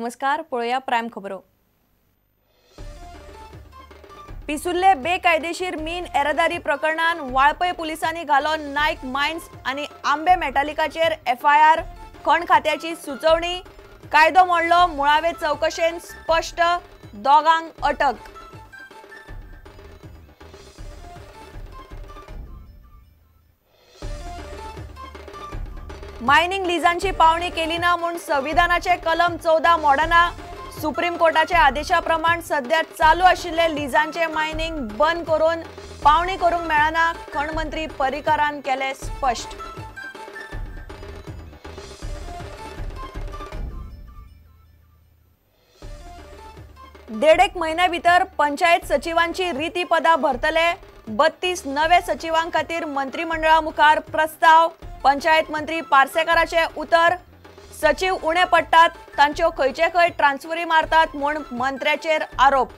नमस्कार, पळोवया प्रायम खबरो। पिसुर्ले बेकायदेशीर मीन येरादारी प्रकरणान वाळपय पुलिसांनी घालो नायक मायन्स आनी आंबे मेटालिकाचेर एफआयआर। खण खात्याची सुचोवणी, कायदो मोडलो, मुळावे चवकशेन स्पश्ट, दोगांक अटक। मायनिंग लिजांची पावणी केली ना म्हूण संविधानाचे कलम 14 मोडना। सुप्रीम कोर्टाच्या आदेशा प्रमाण सध्या चालू आशिल्ले लिजांचे मायनिंग बंद करून पावणी करूंक मेळना, खण मंत्री पर्रीकारान केले स्पश्ट। देडेक म्हयन्या भितर पंचायत सचिवांची रिती पदां भरतले। 32 नवे सचिवां खातीर मंत्रिमंडळा मुखार प्रस्ताव। पंचायत मंत्री पार्सेकाराचे उतर, सचिव उणे पडटात, तांच्यो खंयचे खंय ट्रान्सफरी मारतात म्हूण मंत्र्याचेर आरोप।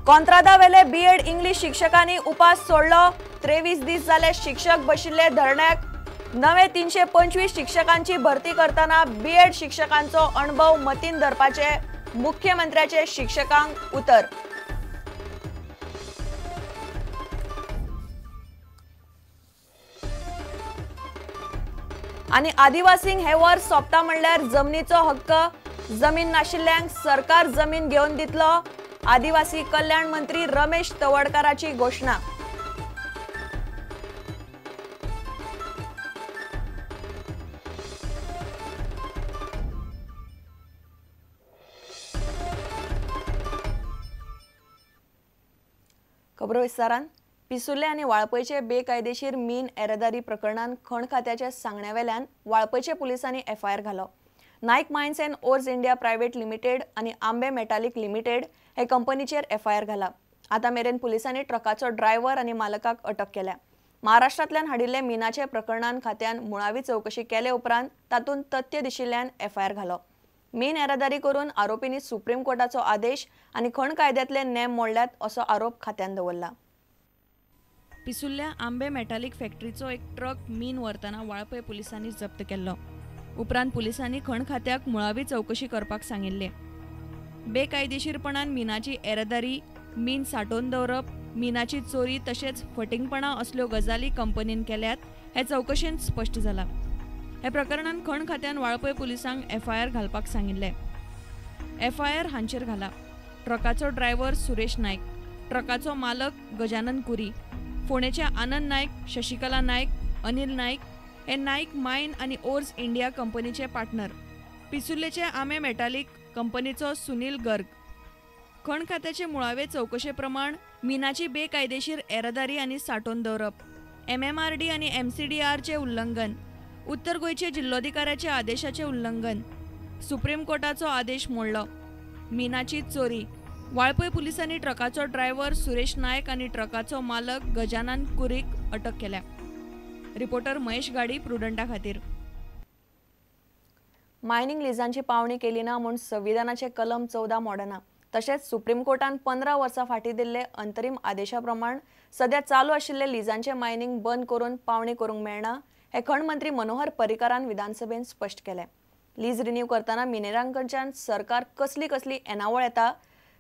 कॉंत्रादावेले बीएड इंग्लीश शिक्षकांनी उपास सोडलो। 23 दीस जाले शिक्षक बशिल्ले धरण्याक। नवे 325 शिक्षकांची भरती करतना बीएड शिक्षकांचो अणभव मतीन धरपाचे मुख्यमंत्र्याचे शिक्षकांक उतर। आनी आदिवासींक हे वर्स सोंपता म्हणल्यार जमनीचो हक्क, जमीन नाशिल्ल्यांक सरकार जमीन घेवन दितलो, आदिवासी कल्याण मंत्री रमेश तवडकाराची घोशणा। खबरो विस्तारान। पिसुर्ले आनी वाळपयचे बेकायदेशीर मीन येरादारी प्रकरणान खण खात्याच्या सांगण्या वेल्यान वाळपयचे पुलिसांनी एफआयआर घालो। Naik mines and ores India private limited आनी आंबे मेटालिक लिमिटेड हे कंपनीचेर एफआयआर घाला। आतां मेरेन पुलिसांनी ट्रकाचो ड्रायव्हर आनी मालकाक अटक केल्या। महाराष्ट्रांतल्यान हाडिल्ले मिनाचे प्रकरणान खात्यान मुळावी चवकशी केले उपरांत तातूंत तथ्य दिशिल्ल्यान एफआयआर घालो। मीन येरादारी करून आरोपींनी सुप्रीम कोर्टाचो आदेश आनी खण कायद्यांतले नेम मोडल्यात असो आरोप खात्यान दवरला। पिसुर्ल्या आंबे मेटालिक फॅक्टरीचो एक ट्रक मीन व्हरतना वाळपय पुलिसांनी जप्त केल्लो। उपरांत पुलिसांनी खण खात्याक मुळावी चवकशी करपाक सांगिल्लें। बेकायदेशीरपणान मिनाची येरादारी, मीन सांठोवन दवरप, मिनाची चोरी तशेंच फटिंगपणां असल्यो गजाली कंपनीन केल्यात हें चवकशेंत स्पश्ट जालां। हे प्रकरणान खण खात्यान वाळपय पुलिसांक एफआयआर घालपाक सांगिल्लें। एफआयआर हांचेर घाला। ट्रकाचो ड्रायव्हर सुरेश नायक, ट्रकाचो मालक गजानन कुरी, फोंडेचे आनंद नायक, शशिकला नायक, अनिल नायक हे नायक मायन आनी ओर्स इंडिया कंपनीचे पार्टनर। पिसुर्लेचे आमे मेटालिक कंपनीचो सुनील गर्ग। खण खात्याचे मुळावे चवकशे प्रमाण मिनाची बेकायदेशीर येरादारी आनी सांठोवन दवरप, एमएमआरडी आनी एमसीडीआरचे उल्लंघन, उत्तर गोंयचे जिल्लोधिकाऱ्याच्या आदेशाचे उल्लंघन, सुप्रीम कोर्टाचो आदेश मोडलो, मिनाची चोरी। वाळपय पुलिसांनी ट्रकाचो ड्रायव्हर सुरेश नायक आनी ट्रकाचो मालक गजानन कुरीक अटक केल्या। रिपोर्टर महेश गाडी, प्रुडंटा खातीर। मायनिंग लिजांची पावणी केली ना म्हूण संविधानाचे कलम 14 मोडना। तशेंच सुप्रीम कोर्टान 15 वर्सां फाटीं दिल्ले अंतरीम आदेशा प्रमाण सध्या चालू आशिल्ले लिजांचे मायनिंग बंद करून पावणी करूंक मेळना हें खण मंत्री मनोहर पर्रीकारान विधानसभेन स्पश्ट केलें। लीज रिन्यू करतना मिनेरां कडच्यान सरकार कसली कसली येणावळ येता,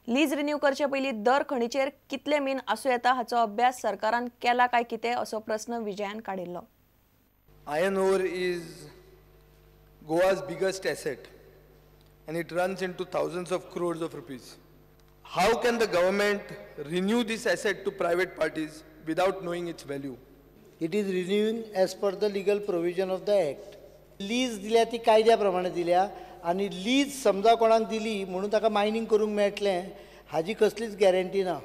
लीज रिन्यू करचे पयलीं दर खणीचेर कितले मीन आसूं येता हाचो अभ्यास सरकारान केला काय कितें असो प्रस्न विजयान काडिल्लो। Iron ore is Goa's biggest asset and it runs into thousands of crores of rupees. How can the government renew this asset to private parties without knowing its value? It is renewing as per the legal provision of the act. Lease दिल्या ती कायद्या प्रमाणे दिल्या आनी lease समजा कोणाक दिली म्हणून ताका मायनिंग करूंक मेळटलें हाजी कसलीच गॅरंटी ना।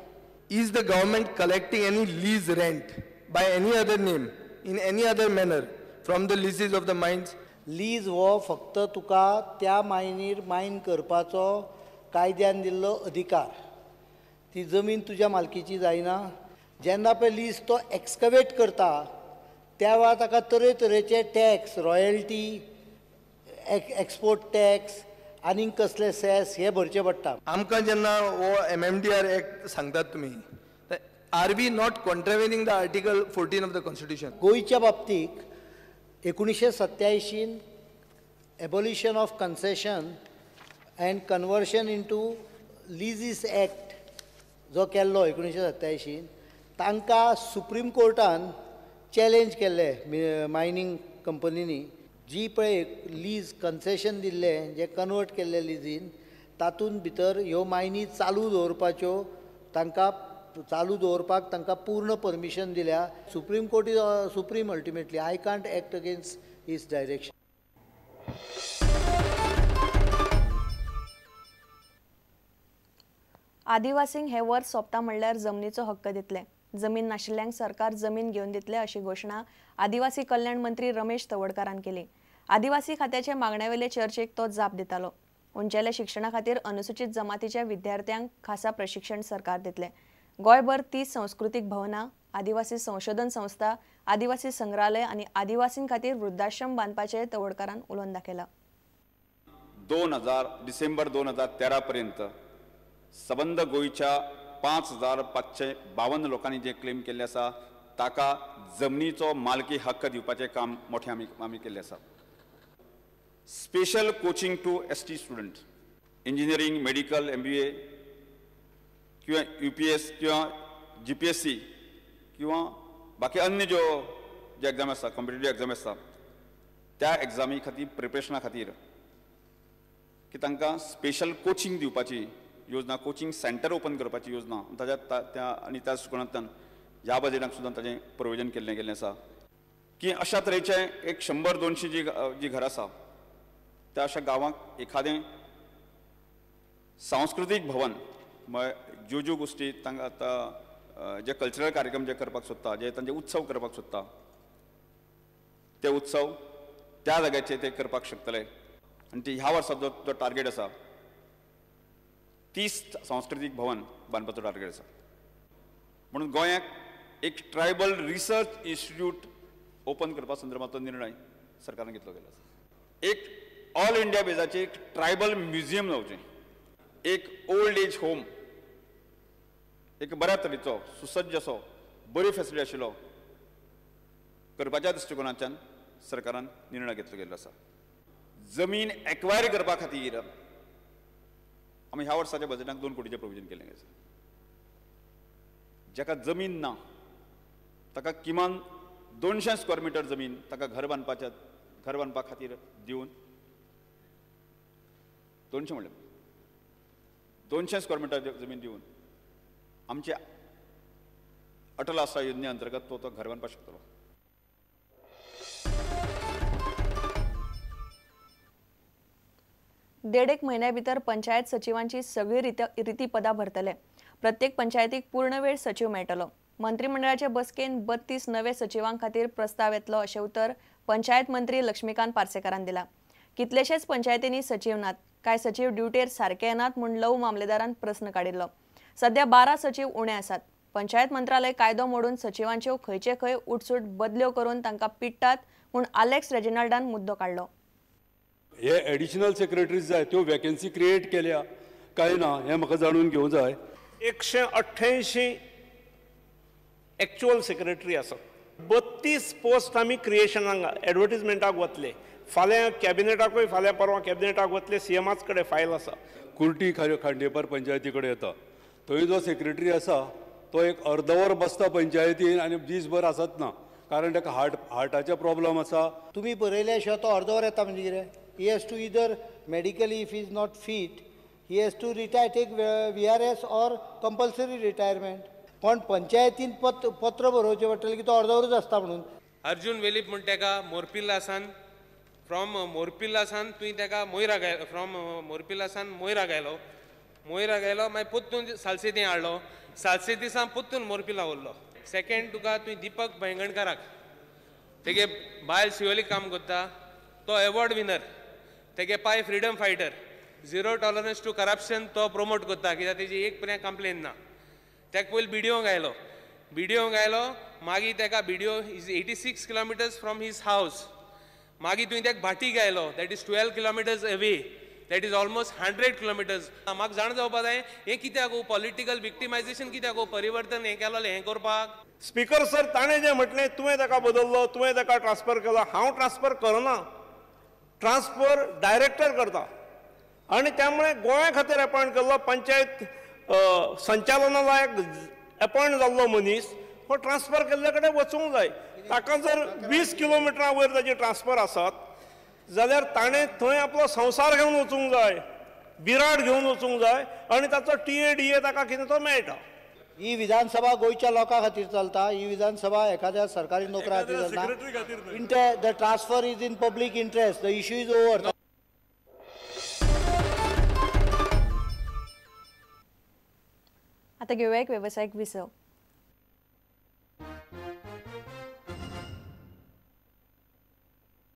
Is the government collecting any lease rent by any other name in any other manner from the leases of the mines? Lease हो फक्त तुका त्या मायनीर मायन करपाचो कायद्यान दिल्लो अधिकार, ती जमीन तुज्या मालकीची जायना। जेन्ना पळय लीज तो एक्सकवेट करता त्या वेळार ताका तरेतरेचे टॅक्स, रॉयल्टी, एक्सपोर्ट टॅक्स आनीक कसले सेस हे भरचे पडटा। आमकां जेन्ना हो एमएमडीआर एक्ट सांगतात तुमी, Are we not contravening the Article 14 of the Constitution? गोंयच्या बाबतीक 1987 abolition of concession and conversion into leases act जो केल्लो 1987 तांकां सुप्रीम कोर्टान चॅलेंज केल्लें मायनींग कंपनींनी. जी पळय लीज कन्सेशन दिल्लें जें कन्वर्ट केल्लें लिजीन तातूंत भितर ह्यो मायनी चालू दवरपाच्यो तांकां चालू दवरपाक तांकां पूर्ण परमिशन दिल्या. Supreme court is supreme ultimately. I can't act against his direction. आदिवासींक हे वर्स सोंपता म्हणल्यार जमनीचो हक्क दितले. जमीन नाशिल्ल्यांक सरकार जमीन घेवन दितले अशी घोशणा आदिवासी कल्याण मंत्री रमेश तवडकारान केली. आदिवासी खात्याचे मागण्यावेले चर्चेक तो जाप दितालो. उंचेल्या शिक्षणा खातीर अनुसूचित जमातीच्या विद्यार्थ्यांक खासा प्रशिक्षण सरकार दितले. गोंयभर 30 संस्कृतीक भवनां, आदिवासी संशोधन संस्था, आदिवासी संग्रहालय आनी आदिवासीं खातीर वृद्धाश्रम बांदपाचें तवडकारान उलोवन दाखयलां. 2000 डिसेंबर 2013 पर्यंत सबंद गोंयच्या 5552 लोकांनी जे क्लेम केल्ले आसा ताका जमनीचो मालकी हक्क दिवपाचें काम मोठें आमी केल्लें आसा. Special coaching to ST student, engineering, medical, MBA किंवा UPS किंवा GPSC किंवा बाकी अन्य ज्यो जे एग्जाम आसा, कॉम्पिटेटीव एग्जाम आसा, त्या एग्जामी खातीर प्रिपरेशना खातीर की तांकां स्पेशल कोचिंग दिवपाची योजना, कोचिंग सेंटर ओपन करपाची योजना ताज्या त्या आनी त्या दृश्टिकोणांतल्यान ह्या बजेटाक सुद्दां ताजें प्रोविजन केल्लें गेल्लें आसा की अशा तरेचें एक 100-200 जी घरां आसा त्या अशा गांवांक एखादें सांस्कृतीक भवन, ज्यो ज्यो गोश्टी तांकां आतां जे कल्चरल कार्यक्रम जे करपाक सोदता, जे तांचे उत्सव करपाक सोदता, ते उत्सव त्या जाग्याचेर ते करपाक शकतले. आनी ती ह्या वर्सा जो टार्गेट आसा 30 सांस्कृतीक भवन बांदपाचो टार्गेट आसा. म्हणून गोंयाक एक ट्रायबल रिसर्च इन्स्टिट्यूट ओपन करपा संदर्भांतलो निर्णय सरकारान घेतलो गेलो आसा. एक ऑल इंडिया बेजाचें एक ट्रायबल म्युझियम जावचें, एक ओल्ड एज होम, एक बऱ्या तरेचो सुसज्ज असो बरी फेसिलिटी आशिल्लो करपाच्या दृश्टिकोनाच्यान सरकारान निर्णय घेतलो गेल्लो आसा. जमीन एक्वायर करपा खातीर आमी ह्या वर्साच्या बजेटाक 2 कोटीचें प्रोविजन केल्लें आसा. जाका जमीन ना ताका किमान 200 स्क्वेअर मिटर जमीन ताका घर बांदपा खातीर दिवन 200 म्हणलें 200 स्क्वेअर मिटर जमीन दिवन आमचे अटल आसरा योजने अंतर्गत तो घर बांदपाक शकतलो. 1.5 म्हयन्या भितर पंचायत सचिवांची सगळी रिती पदां भरतले. प्रत्येक पंचायतीक पूर्ण वेळ सचीव मेळटलो. मंत्रिमंडळाचे बसकेन 32 नवे सचिवां खातीर प्रस्ताव येतलो अशें उतर पंचायत मंत्री लक्ष्मीकांत पार्सेकारान दिला. कितलेशेच पंचायतींनी सचीव नात, कांय सचीव ड्युटेर सारके येनात म्हूण लव मामलेदारान प्रस्न काडिल्लो. सध्या 12 सचीव उणे आसात. पंचायत मंत्रालय कायदो मोडून सचिवांच्यो खंयचे खंय उठसूट बदल्यो करून तांकां पिडटात म्हूण आलेक्स रेजिनाल्डान मुद्दो काडलो. हे एडिशनल सेक्रेटरीज जाय त्यो वेकन्सी क्रिएट केल्या काय ना हें म्हाका जाणून घेवंक जाय. 188 एक्चुअल सेक्रेटरी आसात. 32 पोस्ट आमी क्रिएशनाक एडवर्टीजमेंटाक वतले. फाल्यां कॅबिनेटाकूय फाल्यां परवां कॅबिनेटाक वतले. सीएमाच कडेन फायल आसा. कुर्टी खांडेपार पंचायती कडेन येता थंय जो सेक्रेटरी आसा तो एक अर्दवर बसता पंचायतीन आनी दीसभर आसत ना, कारण ताका हार्टाचे प्रॉब्लम आसा. तुमी बरयल्या शिवाय तो अर्दवर येता म्हणजे कितें? He has to either medically, if he is not fit, he has to retire, take VRS or compulsory retirement. पण पंचायतीन पत्र बरोवचें पडटलें की तो अर्दवरूच आसता म्हणून. अर्जुन वेलीप म्हण तेका मोरपिल्लासान, फ्रॉम मोरपिल्लासान तुवें तेका मोयरा गायलो, फ्रॉम मोरपिल्लासान मोयरा गायलो, मोयरा गायलो, मागीर पोत्तून सालसेती हाडलो, सालसेती सावन पोत्तून मोरपिल्ला उरलो. सेकेंड तुका तुवें दीपक बैंगणकाराक, तेगे बायल शिवोली काम करता, तो एवॉर्ड विनर, तेगे पाय freedom fighter, zero tolerance to corruption तो प्रमोट करता कित्याक तेजी एक पर्यंत कंप्लेन ना. तेका पयलीं बिडिओंक आयलो, बिडिओंक आयलो, मागीर तेका BDO is 86 kilometres from his house. मागीर तुवें तेका भाटीक आयलो, that is 12 kilometres away. That is almost 100 kilometers. म्हाका जाणा जावपा जाय हें कित्याक पॉलिटिकल विक्टिमायझेशन कित्याक परिवर्तन हें केलोलें हें करपाक. स्पीकर सर, ताणें जें म्हटलें तुवें ताका बदल्लो, तुवें ताका ट्रान्सफर केलो, हांव ट्रान्सफर करना, ट्रान्सफर डायरेक्टर करता आनी त्यामुळे गोंया खातीर अपॉयंट केल्लो पंचायत संचालनालयाक अपॉयंट जाल्लो मनीस हो ट्रान्सफर केल्ले कडेन वचूंक जाय. ताका जर 20 किलोमिटरां वयर ताजी ट्रान्सफर आसत जाल्यार ताणें थंय आपलो संवसार घेवन वचूंक जाय, बिराड घेवन वचूंक जाय आनी ताचो TA DA ताका कितें तो मेळटा. ही विधानसभा गोंयच्या लोकां खातीर चलता, ही विधानसभा एखाद्या सरकारी नोकरा खातीर चलता. The transfer is in public interest, the issue is over. आता घेऊया एक व्यावसायिक विसव.